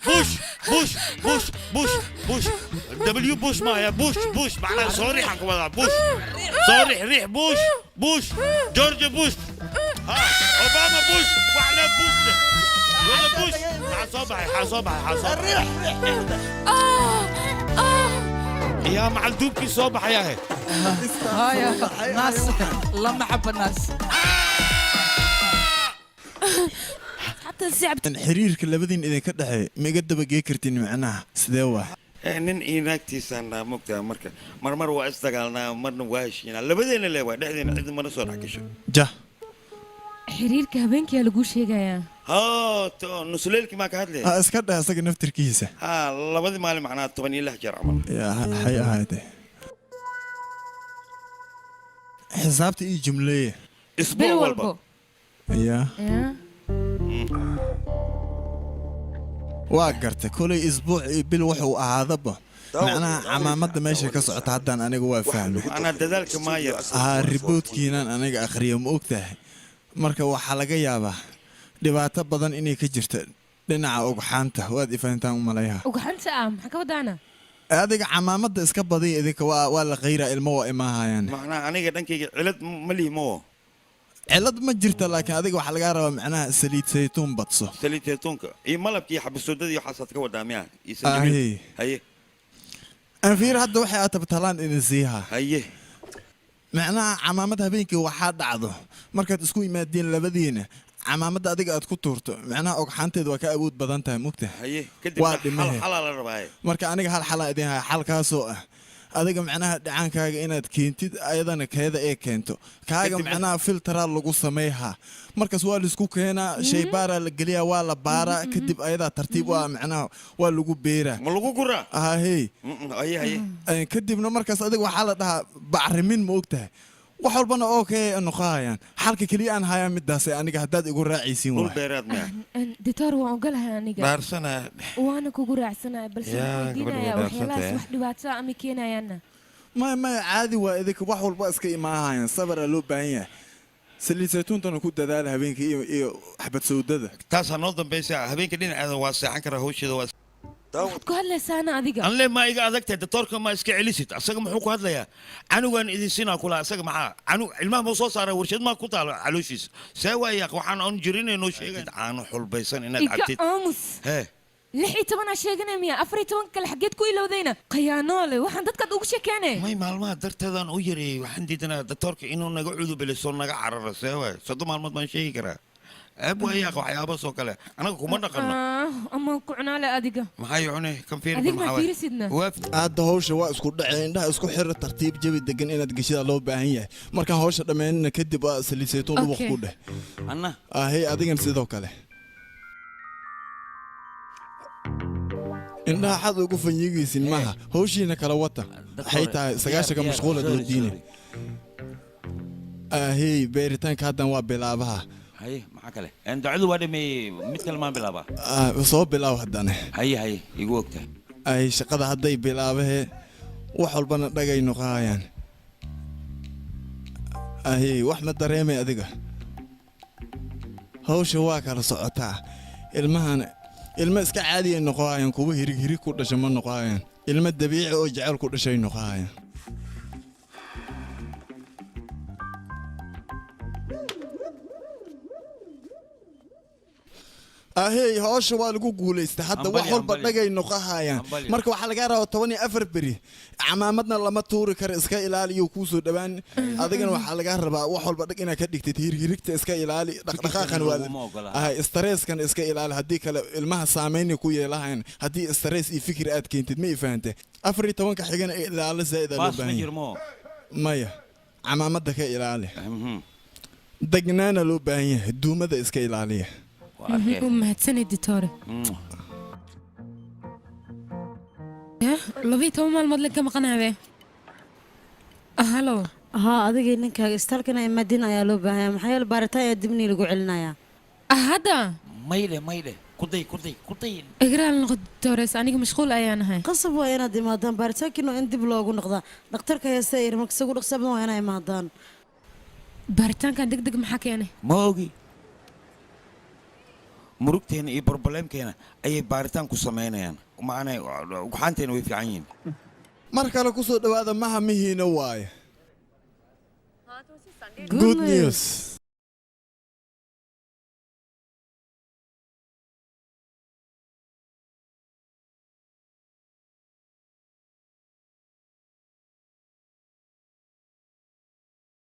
Bush, Bush, Bush, Bush, Bush, W Bush maaya, Bush, Bush macnaha soo riixan ku wadaa. Bush soo riix, riix Bush, Bush, George Bush, ha Obama Bush, waxna Bush leh wada Bush. Maxaa soo baxay? Maxaa soo baxay? Maxaa soo baxay? Yaa macal duubkii soo baxayahe. هاي ناس لما حب الناس. Xiriirka labadiin idinka dhexeeya ma iga dabagee kartin? Macnaha sidee waa? Nin iyo naagtiisaan naa, mogtaa? Marka marmar waa isdagaalnaa, marna waa heshiinaa. Labadeena le waa dhexdeena, cid mana soo dhex gasho. Jah. Xiriirka habeenkiyaa laguu sheegayaa. Ha, nusuleelkii maa ka hadlaya? Ha iska dheh asaga naftirkiisa. Ha, labadii maalin macnaa 16 jeer camal. Yaa waxay ahaydee xisaabta ii jumleeye. Isbuuc walba. Yaa waa gartay, kolay isbuuc iyo bil wuxuu ahaadaba, macnaha camaamadda meesha ka socota haddaan aniga waa fahmay. Anaa dadaalka maayar. Haa, reportkiinan aniga akhriya, ma og tahay? Marka waxaa laga yaabaa dhibaato badan inay ka jirta dhinaca ugxaanta. Waad ifahantaan u malayaha. Ugxanta ah maxaa ka wadaana? Adiga camaamadda iska badiya idinka, waa la khayraa, ilmo waa imaahayaan. Macnaha aniga dhankayga cilad ma lihi mo? Cilad ma jirta, laakiin adiga waxaa lagaa rabaa macnaha saliid saytuun badso. Saliid saytuunka iyo malabka iyo xabasoodada iyo waxaasaad ka wadaa miya? Iyo sanjabiil. Ahey. Haye. Anfiir, hadda waxay aad tabtalaan idin siihaa. Haye. Macnaha camaamad habeenkii waxaa dhacdo markaad isku yimaadiin labadiina, camaamadda adiga aad ku tuurto, macnaha ogxaanteed waa ka awood badan tahay, mugta? Haye, kadib waa xal dhimahe. Xalaa la rabaaye. Marka aniga hal xalaan idin haya, xalkaasoo ah adiga macnaha dhacaankaaga inaad keentid, ayadana keeda ee keento kaaga. Kadibna? Macnaha filteraa lagu sameeyhaa, markaas waa laisku keenaa, shaybaaraa la geliyaa, waa la baaraa, kadib ayadaa tartiib waa macnaha waa lagu beeraa. Ma lagu guraa? Ahey. Haye, haye. Kadibna markaas adiga waxaa la dhahaa bacrimin, ma og tahay? Wax walbana okay noqohayaan. Xalka keliya aan hayaa midaas aniga, haddaad igu raacaysiin. Dhul Waay. beeraad miya? Doctor, waan ogolahay aniga. Dhaarsana. Waana kugu raacsanahay, balse Yaa, waxaan gabadha way weydiinayaa dhaarsan waxyaalahaas tahay. wax dhibaato ah ama keenayaanna? Maya, maya, caadi waa. Idinka wax walba iska imaahayaan, sabaraa loo baahan yahay. Saliid saytuuntana ku dadaala habeenkii iyo xabad sawdada. Taasaa noo dambaysa. Habeenka dhinaceeda waa seexan karaa, hawsheeda waa. Waxaad ku hadlaysaana adiga. Anle ma iga adagtahay, doctorka ma iska celisid? Asaga muxuu ku hadlayaa? Canugaan idin sinaa kula. Asaga maxaa canug ilmaha ma soo saara? Warshad maa ku taalo calooshiisa? See waaya? Waxaan oon jirinay noo sheegay caano xulbaysan inaad Iga cabtid. aamus. Hee. 16-aa sheeganaya miya? 14 kale xaggeed ku ilowdayna? Khayaanoole, waxaan dadkaad ugu sheekeene. May, maalmaha darteedaan u yareeyey. Waxaan diidanaa doctorka inuu naga cudubeliso, naga cararo. See waay? 30 maalmood baan sheegi karaa. Ceeb waayaaq, waxyaabahaasoo kale anaga kuma dhaqanno. Ama ku cunaale adiga. Maxaa cune kan fiiri? Adig ma fiirisidna? Hadda hawsha waa isku dhacay. Indhaha isku xiro, tartiib, jawi degan inaad geshidaa loo baahan yahay. Markaan hawsha dhammaynina kadib waa saliid saytuun dhubuq ku dheh. Anna? Ahey, adigan sidoo kale indhaha xad ugu fanyiigaysin maaha. Hawshiina kala wata. Waxay tahay 9-ka mashquulad wadiine. Ahey, beeritaanka haddan waa bilaabaha. Haye, maxaa kale? Ducadu waa dhameeyey, mid kale maan bilaabaa? Ah, soo bilaaw haddana. Haye, haye, igu ogta. Ay, shaqada hadday bilaabahee, wax walbana dhagay noqahayaan. Ahey, wax ma dareemay adiga? Hawsha waa kala socotaa. Ilmahan ilmo iska caadiyay noqohayaan, kuwa hirig hirig ku dhasha ma noqohayaan. Ilmo dabiici oo jecel ku dhashay noqohayaan. Ahey, hawsha waa lagu guulaystay hadda. Wax Hambali, walba hambali. dhagay noqohayaan. Hambali. Marka waxaa lagaa rabaa 14 beri camaamadna lama tuuri karo, iska ilaali iyo kuusoo dhawaan. Adigana waxaa lagaa rabaa wax walba dhag inaad ka dhigtid. Hirhirigta iska ilaali, dhaqdhaqaaqan waa Laguma ogola. ahay, stresskan iska ilaali. Haddii kale ilmaha saameynay ku yeelahayan haddii stress iyo fikir aad keentid. Ma ifahante? 14-ka xigana ilaalo zaa'id aa loo Baas ma baahan yahay. jirmo? Maya, camaamadda ka ilaali, degnaana loo baahan yahay, duumada iska ilaaliya. U mahadsanay, doctore. 12 maalmood lan ka maqanaabe. Halo. Haa, adigii ninkaaga istaalkana imaadin ayaa loo baahanya, maxaa yeele baaritaan ayaa dibnii lagu celinayaa. Hadda? Mayle, mayle, kuday, kuday, kuday. Igraal noqo, doctores, aniga mashquul ayaan ahay. Qasab waa inaad imaadaan, baaritaankiina waa in dib loogu noqdaa. Dhakhtarka heesta yiri marka isagu dhaqsa badan waa inay imaadaan. Baaritaankan deg deg maxaa keenay? Ma ogi. Murugteena iyo problemkeena ayay baaritaan ku samaynayaan. Macnaa ugxaanteena way fiican yihiin. Mar kale ku soo dhowaada maha mihiina waaye. Good news.